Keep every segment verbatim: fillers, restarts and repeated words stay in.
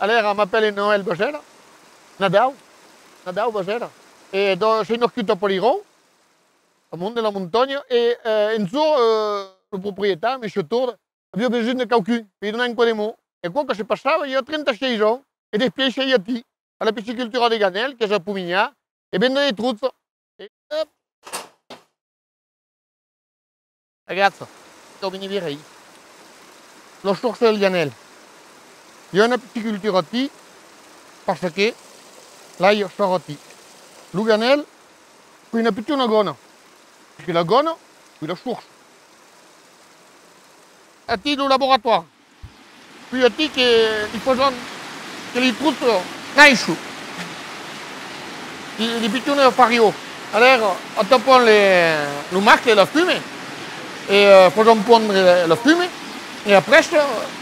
Alèra, m'apèli Noèl Basèra. Nadau. Nadau Basèra. E donc, soi nascut a Paliròu, amont de la montanha, e, eh, un jorn, eh, lo proprietari, Monsieur Tourde, aviá besonh de quauqu'un per i donar un còp de man. E aquò que se passava i a trenta-sièis ans, e despuèi soi aquí, a la piscicultura de Ganèl, qu'es a Pominhar, e vendre de trucha. E, hòp! Agatz, cau venir veire. La sorsa del Ganèl. I a una piscicultura aquí, parce que l'aiga sòrt aquí. Lo Ganèl, qu'es una pichona gòna. Que la gòna, qu'es la sorsa. Aquí lo laboratoire. Qu'es aquí que li fasèm, que li trucha naisson. Li, li pichona fariá. Alèra, atapam le, lo mascle, la femna, e, eh, fasèm pondre la femna, e après,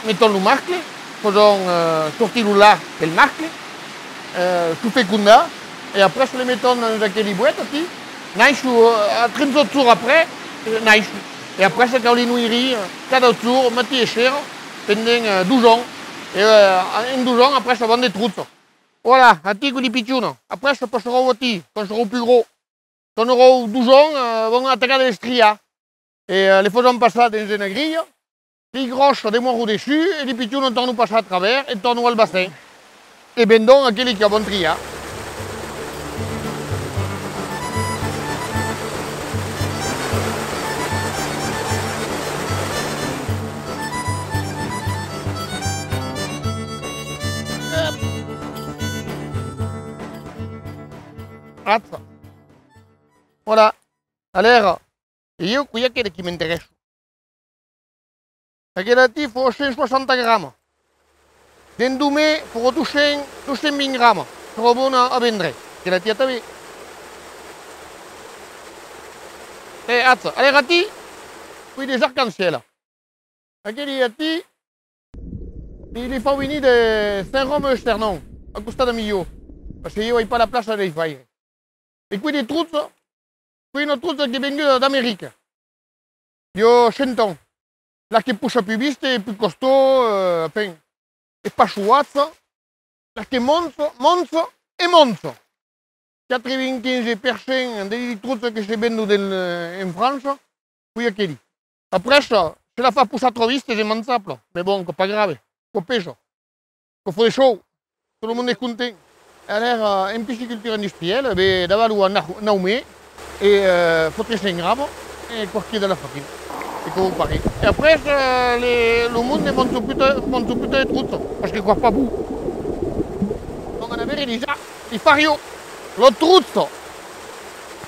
metèm lo mascle, fasèm, eh, sortir lo lach del mascle, eh, lo fecondar, e après le metèm dins aqueli boètas aquí, naisson, eh, a trenta jorns après, eh, naisson. E après cau li noirir, eh, cada jorn, matin e sera, pendent, eh, dos ans. E, eh, en dos ans, après, avèm de trucha. Voilà, aquí qu'es li pichona. Après, passaràn aquí, quand seràn pus gròs. Quand auràn dos ans, eh, vam atacar de les triar. E, eh, les fasèm passar dins una grilha, li gròsses demòran dessús, e li pichons tornan passar a travèrs e tornan al bassin. E vendèm aqueli qu'avèm triat. Atz. Voilà. Alèra, e ieu, qu'es aquela qui m'interèssa. Aquela aquí fa cent soixanta gramas. Dins dos mes, farà dos cents, dos cents vint gramas. Serà bona a vendre. Aquela aquí tanben. E atz, alèra aquí, qu'es de arc-en-ciel. Aqueli aquí, li, li fau venir de Saint-Rome-Esternon, a costat de Milhau, parce que ieu ai pas la plaça de li faire. E qu'es de trucha, qu'es una trucha qu'es venguda d'America. I a cent ans. La que possa pus viste e pus costau, eh, enfin, es pas sauvatja, la que moncha, moncha e moncha. Quatre-vingt-quinze per cent de li truchas que se vendon del, eh, en França, qu'es aqueli. Après, se la fas possar tròp viste, es manjable. Mès bon, qu'es pas grave. Qu'es pesa. Que fa de sòu, tot lo monde es content. Alèra, en piscicultura industriela, ben, davalan a nau, nau mes, e, eh, fa tres cents gramas, e quò queda la farina. E quò vau parir. E après, eh, le, lo monde manja puta, manja puta de trucha, parce que quò es pas bon. Vam anar veire, li, li fariá, la trucha.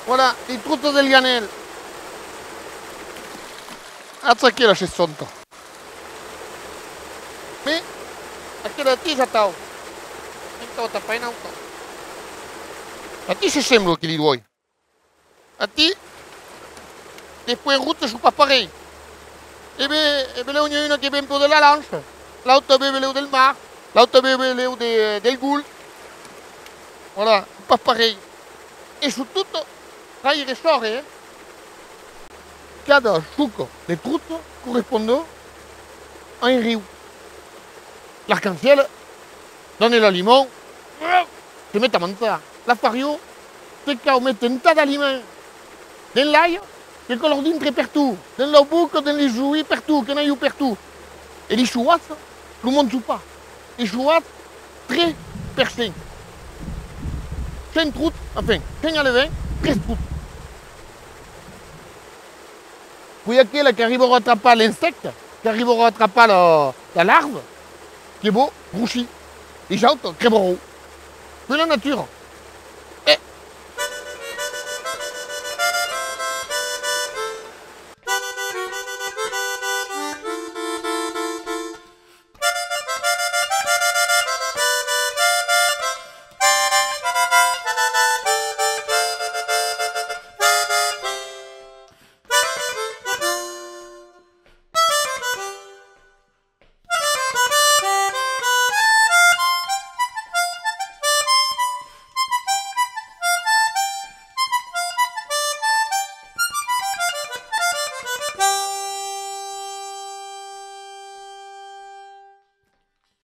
Voilà, li truchas del Ganèl. Atz aquela, se sonta. Mès aquela aquí es atau. Me'n cau atapar una auta. Aquí se semblan, aqueli doi. Aquí, despuèi rotas son pas parelhs. E ben, e ben, n'i a una que ven per de la Lança, l'auta ven, benlèu del mar, l'auta ven, benlèu de, del Golf. Voilà, pas parelhs. E son totas gaire sòrres, eh? Cada soca de trucha correspond a un riu. L'arc-en-ciel dona l'aliment, se met a manjar. La fariá, te cau metre un tas d'aliment dins l'aiga, que quò lor dintre pertot, dins la boca, dins les uelhs, pertot, que n'ajan pertot. E li sauvatjas, lo manjan pas. Li sauvatjas, tres per cent. Cent truchas, enfin, cent alevins, tres truchas. Puèi aquela qu'arribarà a trapar l'insècte, qu'arribarà a trapar la, la larva, que va grossir. Lis autas crebaràn. Qu'es la natura.